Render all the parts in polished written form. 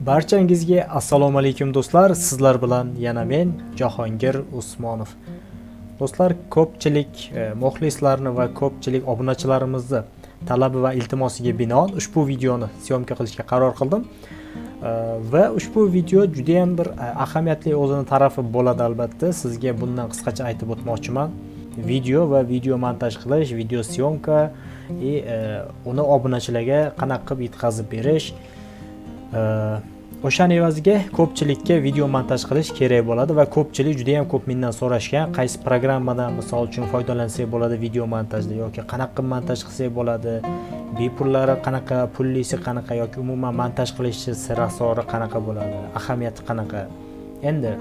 Barchangizga assalomu alaykum, do'stlar. Sizlar bilan yana men, Jahongir Usmonov. Do'stlar, ko'pchilik muxlislarni va ko'pchilik obunachilarimizni talabi va iltimosiga binoan ushbu videoni съёмка qilishga qaror qildim. Va ushbu video juda ham bir ahamiyatli o'zini tarafi bo'ladi albatta. Sizga bundan qisqacha aytib o'tmoqchiman. Video va video montaj qilish, video съёмка и uni obunachilarga qanaqa qilib yetkazib berish. O'shani evaziga ko'pchilikka video montaj qilish kerak bo'ladi va ko'pchilik juda ham ko'p mendan so'rashgan, qaysi programmadan, misol uchun, foydalansak bo'ladi video montajda yoki qanaqa qilib montaj qilsak bo'ladi, bepullari qanaqa, pullisi qanaqa yoki umuman montaj qilishni sir asrori qanaqa bo'ladi, ahamiyati qanaqa. Endi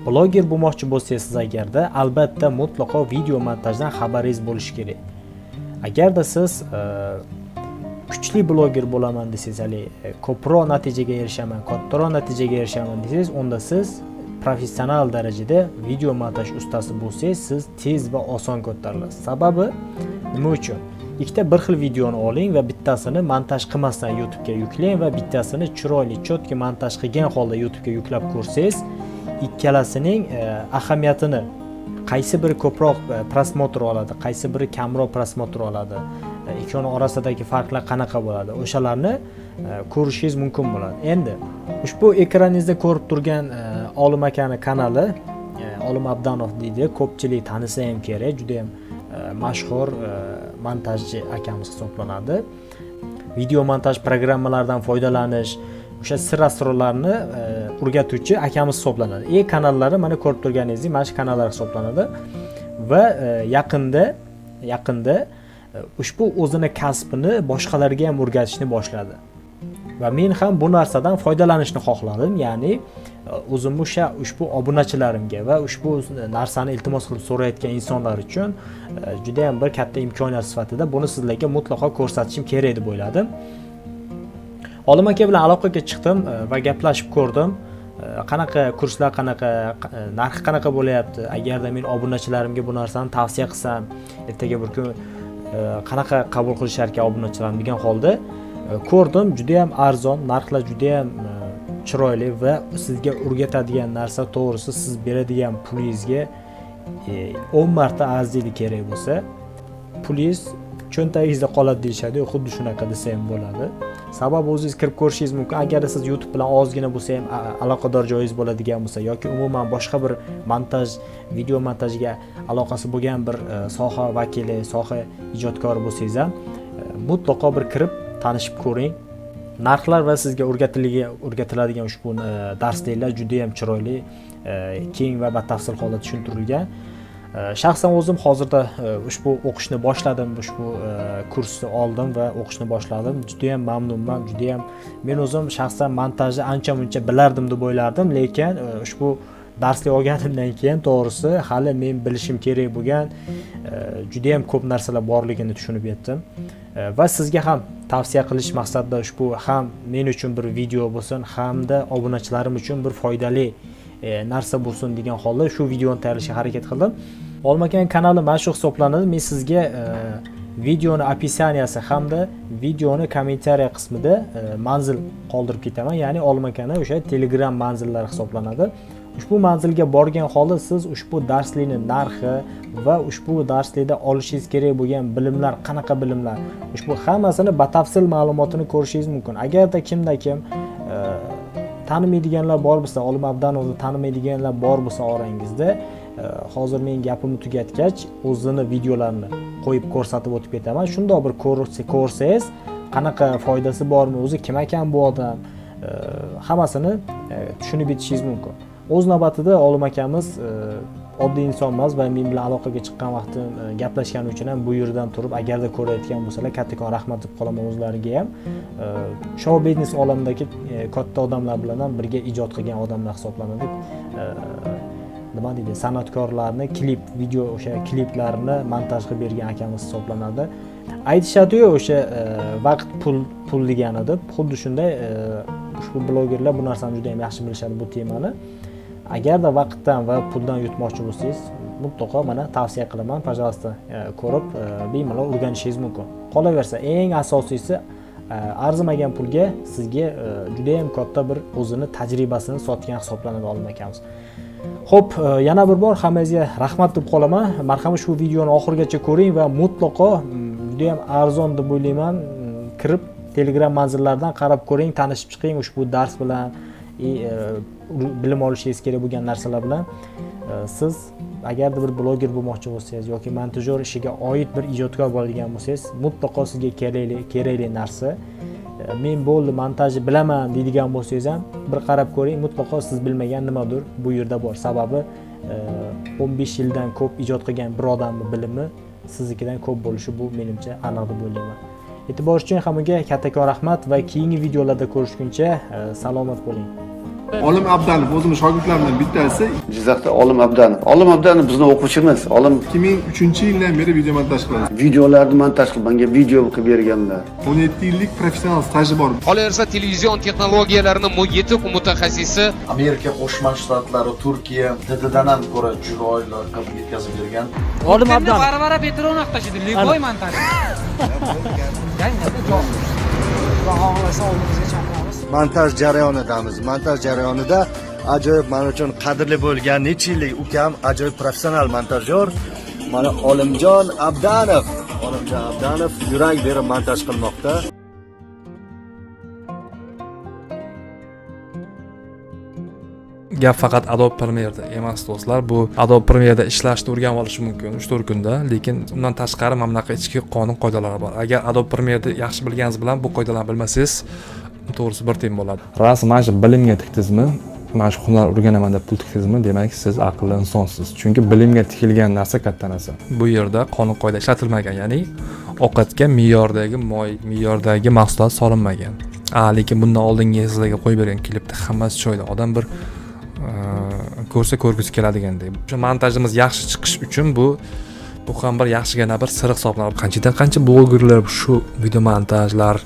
bloger bo'lmoqchi bo'lsangiz siz agarda, albatta mutlaqo video montajdan xabaringiz bo'lishi kerak. Agarda siz kuchli bloger bo'laman desangiz, haligi ko'proq natijaga erishaman, kattaroq natijaga erishaman desangiz, unda siz professional darajada video montaj ustasi bo'lsangiz, siz tez va oson ko'tarilasiz. Sababi nima uchun? Ikkita bir xil videoni oling va bittasini montaj qilmasdan YouTubega yuklang va bittasini chiroyli, четкий montaj qilgan holda YouTubega yuklab ko'rsangiz, ikkalasining ahamiyatini, qaysi biri ko'proq просмотр oladi, qaysi biri kamroq просмотр oladi, ikkovini orasidagi farqlar qanaqa bo'ladi, o'shalarni ko'rishingiz mumkin bo'ladi. Endi ushbu ekraningizda ko'rib turgan Olim akani kanali, Olim Abdanov deydi, ko'pchilik tanisa ham kerak, juda ham mashhur montajchi akamiz hisoblanadi. Video montaj programmalaridan foydalanish, o'sha sir asrorlarni o'rgatuvchi akamiz hisoblanadi. И kanallari mana ko'rib turganingizdek, mana shu kanallar hisoblanadi. Va yaqinda ushbu o'zini kasbini boshqalarga ham o'rgatishni boshladi va men ham bu narsadan foydalanishni xohladim, ya'ni o'zimni o'sha ushbu obunachilarimga va ushbu narsani iltimos qilib so'rayotgan insonlar uchun judayam bir katta imkoniyat sifatida buni sizlarga mutlaqo ko'rsatishim kerak deb o'yladim. Olim aka bilan aloqaga chiqdim va gaplashib ko'rdim. Qanaqa kurslar, qanaqa, narxi qanaqa bo'lyapti, agarda men obunachilarimga bu narsani tavsiya qilsam, ertaga bir kun qanaqa qabul qilishar ekan obunachilarim degan holda ko'rdim, judayam arzon narxlar, judayam chiroyli va sizga o'rgatadigan narsa, to'g'risi, siz beradigan pulingizga 10 marta arziydi. Kerak bo'lsa, pulingiz cho'ntagingizda qoladi deyishadi, xuddi shunaqa desa ham bo'ladi. Sababi o'zingiz kirib ko'rishingiz mumkin. Agar siz YouTube bilan ozgina bo'lsa ham aloqador joyingiz bo'ladigan bo'lsa yoki umuman boshqa bir montaj, video montajga aloqasi bo'lgan bir soha vakili, soha ijodkori bo'lsangiz ham, mutlaqo bir kirib tanishib ko'ring. Narxlar va sizga o'rgatiladigan ushbu darsliklar judayam chiroyli, keng va batafsil holda tushuntirilgan. Shaxsan o'zim hozirda ushbu o'qishni boshladim, ushbu kursni oldim va o'qishni boshladim. Judayam mamnunman, judayam. Men o'zim shaxsan montajni ancha muncha bilardim deb o'ylardim, lekin ushbu darslik olganimdan keyin, to'g'risi, hali men bilishim kerak bo'lgan judayam ko'p narsalar borligini tushunib yetdim. Va sizga ham tavsiya qilish maqsadida ushbu ham men uchun bir video bo'lsin, hamda obunachilarim uchun bir foydali narsa bo'lsin degan holda shu videoni tayyorlashga harakat qildim. Olim akani kanali mana shu hisoblanadi. Men sizga videoni описания si hamda videoni комментария qismida manzil qoldirib ketaman, ya'ni Olim akani o'sha Telegram manzillari hisoblanadi. Ushbu manzilga borgan holda siz ushbu darslikni narxi va ushbu darslikda olishingiz kerak bo'lgan bilimlar qanaqa bilimlar, ushbu hammasini batafsil ma'lumotini ko'rishingiz mumkin. Agarda kimda kim tanimaydiganlar bor bo'lsa, Olim Abdanovni tanimaydiganlar bor bo'lsa orangizda, hozir men gapimni tugatgach o'zini videolarini qo'yib ko'rsatib o'tib ketaman. Shundoq bir ko'rsangiz, qanaqa foydasi bormi, o'zi kim ekan bu odam, hammasini tushunib yetishingiz mumkin. O'z navbatida Olim akamiz oddiy inson emas va men bilan aloqaga chiqqan vaqtim gaplashgani uchun ham bu yerdan turib, agarda ko'rayotgan bo'lsalar, kattakon rahmat deb qolaman o'zlariga ham. Shou biznes olamidagi katta odamlar bilan ham birga ijod qilgan odamlar hisoblanadi. Nima deydi, san'atkorlarni klip, video, o'sha kliplarini montaj qilib bergan akamiz hisoblanadi. Aytishadiyu o'sha vaqt pul, pul degani deb, xuddi shunday ushbu blogerlar bu narsani juda yam yaxshi bilishadi, bu temani. Agarda vaqtdan va puldan yutmoqchi bo'lsangiz, mutlaqo mana tavsiya qilaman, пожалуйста, ko'rib bemalol o'rganishingiz mumkin. Qolaversa, eng asosiysi Arzimagan pulga sizga juda ham katta bir o'zini tajribasini sotgan hisoblanadi Olim akamiz. Xo'p, yana bir bor hammangizga rahmat deb qolaman. Marhamat, shu videoni oxirigacha ko'ring va mutlaqo juda ham arzon deb o'ylayman. Kirib Telegram manzillaridan qarab ko'ring, tanishib chiqing ushbu dars bilan, bilim olishingiz kerak bo'lgan narsalar bilan. Siz agarda bir bloger bo'lmoqchi bo'lsangiz yoki montajyor ishiga oid bir ijodkor bo'ladigan bo'lsangiz, mutlaqo sizga kerakli narsa. Men bo'ldi, montajni bilaman deydigan bo'lsangiz ham bir qarab ko'ring, mutlaqo siz bilmagan nimadir bu yerda bor. Sababi 15 yildan ko'p ijod qilgan bir odamning bilimi siznikidan ko'p bo'lishi, bu menimcha aniq deb o'ylayman. E'tibor uchun hammaga kattakon rahmat va keyingi videolarda ko'rishguncha salomat bo'ling. Olim Abdanov o'zimni shogirdlarimdan bittasi. Jizzaxda Olim Abdanov. Olim Abdanov bizni o'quvchimiz. Olim 2003-yildan beri video montaj qiladi. Videolarni montaj qilib, menga video qilib berganlar. 17 yillik professional staji bor. Qolaversa, televizion texnologiyalarini yetuk mutaxassisi. Amerika Qo'shma Shtatlari, Turkiya dididan ham ko'ra chiroyli qilib yetkazib bergan. Olim Abdanov. Varvara Petrovna tashidi, любой montaj. Montaj jarayonidamiz. Montaj jarayonida ajoyib, men uchun qadrli bo'lgan necha yillik ukam, ajoyib professional montajyor mana Olimjon Abdanov. Olimjon Abdanov yurak berib montaj qilmoqda. Gap faqat Adobe Premiere'da emas, do'stlar. Bu Adobe Premiere'da ishlashni o'rganib olish mumkin 3-4 kunda, lekin undan tashqari mana bunaqa ichki qonun qoidalari bor. Agar Adobe Premiere'ni yaxshi bilganingiz bilan bu qoidalarni bilmasangiz, to'g'risi bir tiyin bo'ladi. Rost, mana shu bilimga tikdingizmi, mana shu hunar o'rganaman deb pul tikdingizmi, demak siz aqlli insonsiz. Chunki bilimga tikilgan narsa katta narsa. Bu yerda qonun qoida ishlatilmagan, ya'ni ovqatga me'yordagi moy, me'yordagi mahsulot solinmagan. Lekin bundan oldingi sizlarga qo'yib bergan klipda hammasi chiroyli. Odam bir ko'rsa ko'rgisi keladigandek. O'sha montajimiz yaxshi chiqish uchun bu ham bir yaxshigina bir sir hisoblanadi. Qanchadan qancha blogerlar shu video montajlar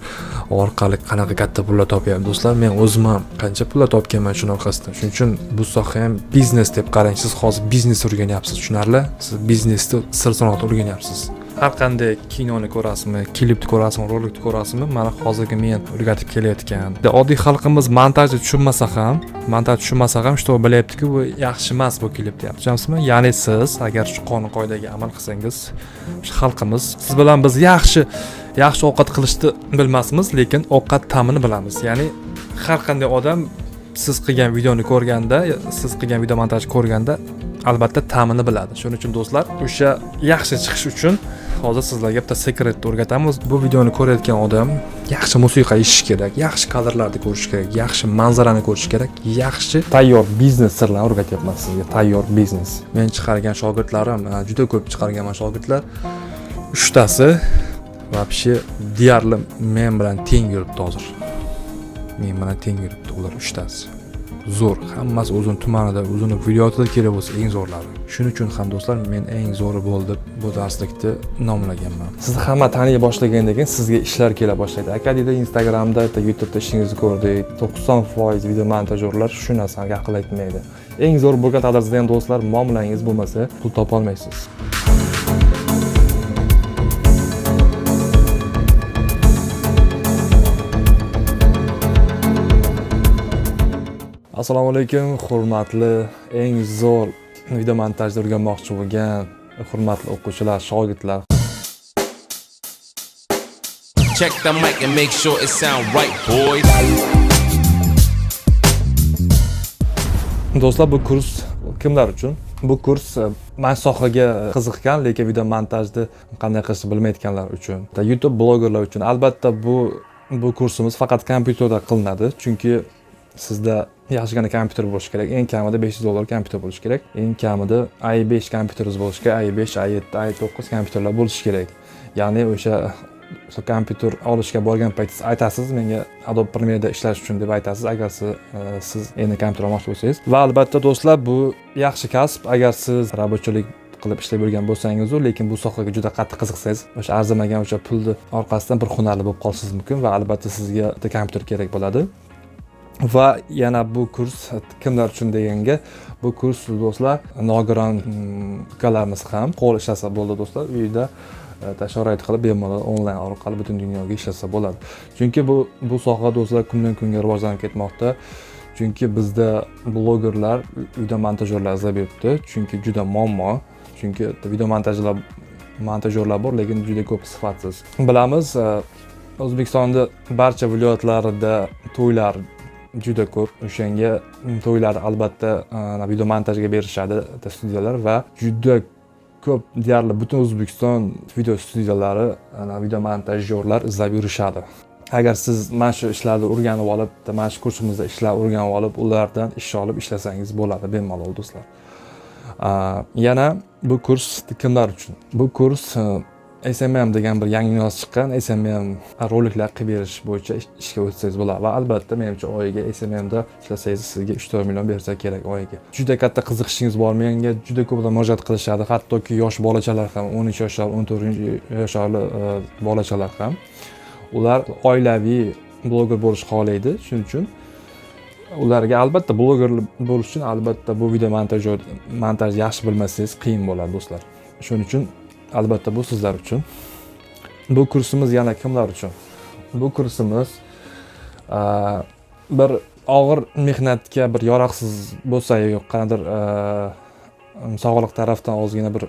orqali qanaqa katta pullar topyapti do'stlar. Men o'zim ham qancha pullar topganman shuni orqasidan. Shuning uchun bu soha ham biznes deb qarang. Siz hozir biznes o'rganyapsiz, tushunarli? Siz biznesni sir sanoatini o'rganyapsiz. Har qanday kinoni ko'rasizmi, klipni ko'rasizmi, rolikni ko'rasizmi, mana hozirgi men o'rgatib kelayotgan. Oddiy xalqimiz montajni tushunmasa ham, shu bilyaptiki, bu yaxshi emas bu klip deyapti. Tushunyapsizmi? Ya'ni siz agar shu qonun qoidaga amal qilsangiz, shu xalqimiz siz bilan biz yaxshi yaxshi ovqat qilishni bilmasmiz, lekin ovqat ta'mini bilamiz. Ya'ni har qanday odam siz qilgan videoni ko'rganda, siz qilgan video montajni ko'rganda albatta ta'mini biladi. Shuning uchun do'stlar, o'sha yaxshi chiqish uchun hozir sizlarga bitta sekretni o'rgatamiz. Bu videoni ko'rayotgan odam yaxshi musiqa eshitish kerak, yaxshi kadrlarni ko'rish kerak, yaxshi manzarani ko'rish kerak, yaxshi tayyor biznes sirlarini o'rgatyapman sizga, tayyor biznes. Men chiqargan shogirdlarim, juda ko'p chiqarganman shogirdlar. Uchtasi вообще deyarli men bilan teng yuribdi hozir. Men bilan teng yuribdi ular uchtasi. Zo'r, hammasi o'zini tumanida, o'zini viloyatida kerak bo'lsa eng zo'rlari. Shuning uchun ham do'stlar, men eng zo'ri bo'ldi bu darslikni nomlaganman. Sizni hamma taniy boshlagandan keyin sizga ishlar kela boshlaydi. Aka deydi, Instagramda, YouTube'da ishingizni ko'rdik. 90% video montajyorlar shu narsaga aql aytmaydi. Eng zo'r bo'lgan taqdirda ham do'stlar, muomalangiz bo'lmasa pul topa olmaysiz. Assalomu alaykum, hurmatli eng zo'r video montajni o'rganmoqchi bo'lgan hurmatli o'quvchilar, shogirdlar. Check the mic and make sure it sound right, boys. Do'stlar, bu kurs kimlar uchun? Bu kurs man sohaga qiziqqan, lekin video montajni qanday qilishni bilmayotganlar uchun, YouTube blogerlar uchun. Albatta bu kursimiz faqat kompyuterda qilinadi, chunki sizda yaxshigina kompyuter bo'lishi kerak. Eng kamida $500 kompyuter bo'lishi kerak. Eng kamida i5 kompyuteringiz bo'lishi kerak, i5, i7, i9 kompyuterlar bo'lishi kerak. Ya'ni o'sha kompyuter olishga borgan paytingiz aytasiz, menga Adobe Premiere'da ishlash uchun deb aytasiz, agar siz endi kompyuter olmoqchi bo'lsangiz. Va albatta do'stlar, bu yaxshi kasb. Agar siz rabochilik qilib ishlab yurgan bo'lsangiz, lekin bu sohaga juda qattiq qiziqsangiz, o'sha arzimagan o'sha pulni orqasidan bir hunarli bo'lib qolishingiz mumkin va albatta sizga bitta kompyuter kerak bo'ladi. Va yana bu kurs kimlar uchun deganga, bu kurs do'stlar nogiron ukalarimiz ham qo'l ishlasa bo'ldi do'stlar, uyda Sharoit qilib bemalol onlayn orqali butun dunyoga ishlasa bo'ladi. Chunki bu soha do'stlar kundan kunga rivojlanib ketmoqda. Chunki bizda blogerlar, video montajyorlar izlab yuribdi. Chunki juda muammo. Chunki video montajyorlar bor, lekin juda ko'p sifatsiz. Bilamiz, O'zbekistonda barcha viloyatlarida to'ylar juda ko'p. O'shanga to'ylar albatta video montajga berishadi studiyalar va juda ko'p deyarli butun O'zbekiston video studiyalari video montajyorlar izlab yurishadi. Agar siz mana shu ishlarni o'rganib olib, mana shu kursimizda ishlar o'rganib olib, ulardan ish olib ishlasangiz bo'ladi bemalol do'stlar. Yana bu kurs kimlar uchun? Bu kurs SMM degan bir yangi yo'nalish chiqqan, SMM roliklar qilib berish bo'yicha ishga o'tsangiz bo'ladi va albatta menimcha oyiga SMMda ishlasangiz sizga 3-4 million bersa kerak oyiga. Juda katta qiziqishingiz bor, menga juda ko'plar murojaat qilishadi, hattoki yosh bolachalar ham, 13 yoshlar, 14 yoshli bolachalar ham. Ular oilaviy bloger bo'lishni xohlaydi, shuning uchun ularga albatta bloger bo'lish uchun albatta bu video montaj yaxshi bilmasangiz qiyin bo'ladi do'stlar. Shuning uchun albatta bu sizlar uchun. Bu kursimiz yana kimlar uchun? Bu kursimiz bir og'ir mehnatga bir yaroqsiz bo'lsa, yo'q qanaqadir sog'liq tarafdan ozgina bir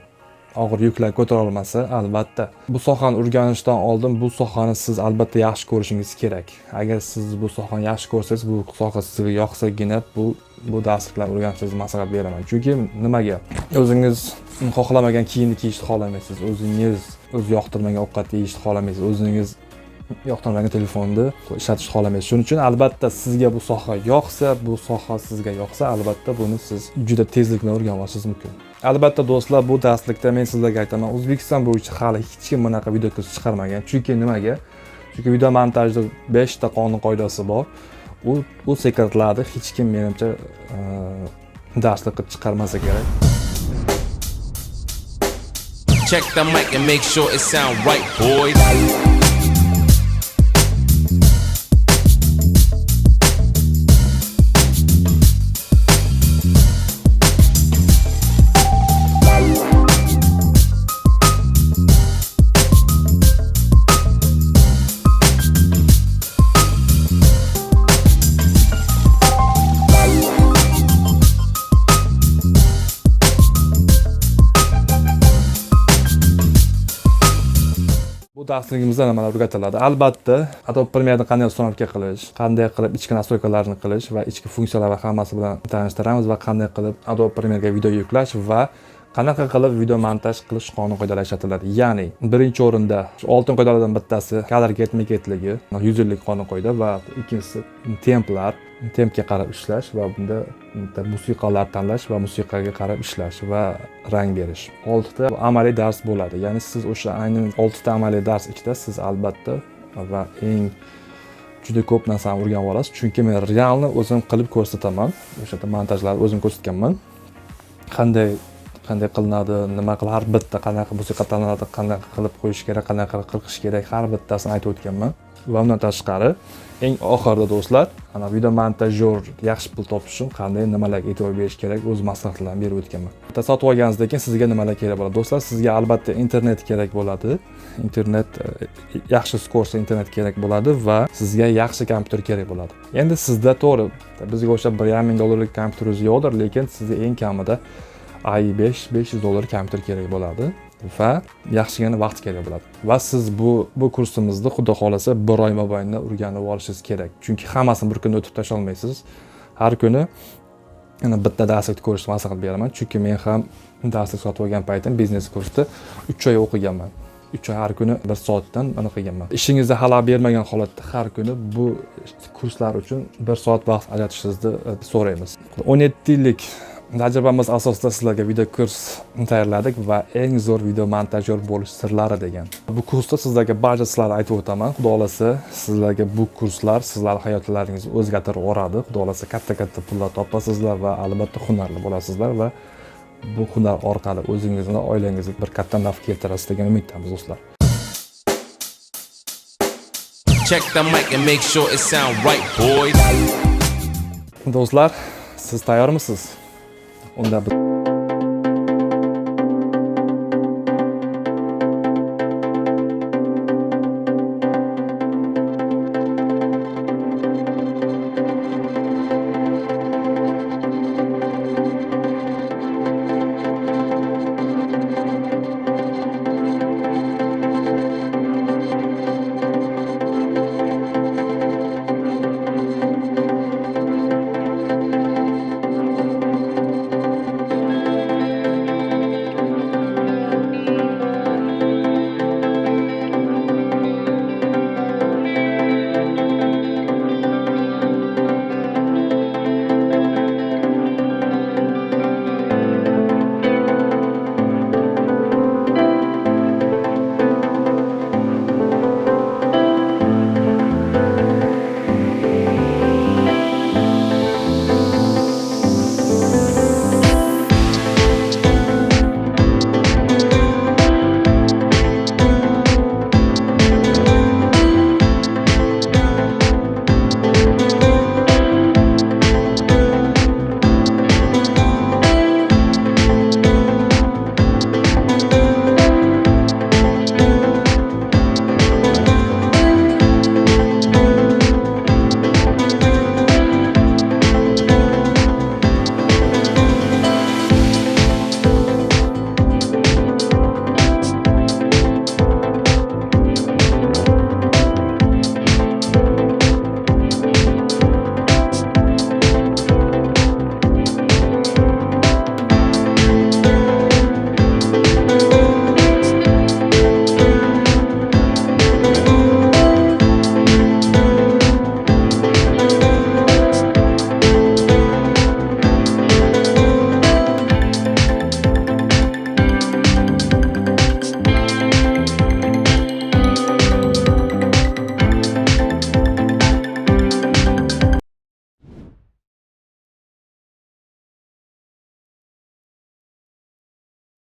og'ir yuklar ko'tara olmasa, albatta bu sohani o'rganishdan oldin bu sohani siz albatta yaxshi ko'rishingiz kerak. Agar siz bu sohani yaxshi ko'rsangiz, bu soha sizga yoqsagina bu darsliklarni o'rganishingizni maslahat beraman. Chunki nimaga? O'zingiz xohlamagan kiyimni kiyishni xohlamaysiz, o'zingiz o'z yoqtirmagan ovqatni yeyishni xohlamaysiz, o'zingiz yoqtirmagan telefonni ishlatishni xohlamaysiz. Shuning uchun albatta sizga bu soha yoqsa, bu soha sizga yoqsa, albatta buni siz juda tezlik bilan o'rganib olishingiz mumkin. Albatta do'stlar, bu darslikda men sizlarga aytaman, O'zbekiston bo'yicha hali hech kim bunaqa video kurs chiqarmagan. Chunki nimaga? Chunki video montajda 5 ta qonun qoidasi bor. U sekretlarni hech kim menimcha darslik qilib chiqarmasa kerak. Check the mic and make sure it sound right, boys. Bu darsligimizda nimalar o'rgatiladi? Albatta, Adobe Premiere'ni qanday установка qilish, qanday qilib ichki настройка larni qilish va ichki funksiyalar va hammasi bilan tanishtiramiz va qanday qilib Adobe Premiere'ga video yuklash va qanaqa qilib video montaj qilish qonun qoidalari ishlatiladi. Ya'ni birinchi o'rinda oltin qoidalardan bittasi kadr ketma-ketligi, 100 yillik qonun qoida va ikkinchisi templar, tempga qarab ishlash va bunda musiqalar tanlash va musiqaga qarab ishlash va rang berish. 6 ta amaliy dars bo'ladi. Ya'ni siz o'sha aynan 6 ta amaliy dars ichida siz albatta va eng juda ko'p narsani o'rganib olasiz. Chunki men realni o'zim qilib ko'rsataman. O'sha yerda montajlarni o'zim ko'rsatganman. Qanday qilinadi, nima qilib, har bitta qanaqa musiqa tanlanadi, qanaqa qilib qo'yish kerak, qanaqa qilib qirqish kerak, har bittasini aytib o'tganman. Va undan tashqari eng oxirida do'stlar, ana video montajyor yaxshi pul topish uchun qanday nimalarga e'tibor berish kerak, o'z maslahatlarimni berib o'tganman. Bitta sotib olganingizdan keyin sizga nimalar kerak bo'ladi? Do'stlar, sizga albatta internet kerak bo'ladi. Internet, yaxshi skorsa internet kerak bo'ladi va sizga yaxshi kompyuter kerak bo'ladi. Endi sizda to'g'ri, bizga o'xshab bir yarim ming dollarlik kompyuteringiz yo'qdir, lekin sizga eng kamida i5 500 dollar kompyuter kerak bo'ladi va yaxshigina vaqt kerak bo'ladi. Va siz bu kursimizni xudo xohlasa bir oy mobaynida o'rganib olishingiz kerak. Chunki hammasini bir kunda o'tib tashlay olmaysiz. Har kuni yana bitta darslikni ko'rishni maslahat beraman. Chunki men ham darslik sotib olgan paytim biznes kursda 3 oy o'qiganman. 3 oy har kuni 1 soatdan anaqa qilganman. Ishingizda xalal bermagan holatda har kuni bu kurslar uchun 1 soat vaqt ajratishingizni so'raymiz. 17 yillik tajribamiz asosida sizlarga video kurs tayyorladik va eng zo'r video montajyor bo'lish sirlari degan. Bu kursda sizlarga barcha sirlarni aytib o'taman. Xudo xohlasa sizlarga bu kurslar sizlar hayotlaringizni o'zgartirib yuboradi. Xudo xohlasa katta-katta pullar topasizlar va albatta hunarli bo'lasizlar va bu hunar orqali o'zingizni va oilangizga bir katta naf keltirasiz degan umiddamiz do'stlar. Check the mic and make sure it sound right, boys. Do'stlar, siz tayyormisiz? Unda biz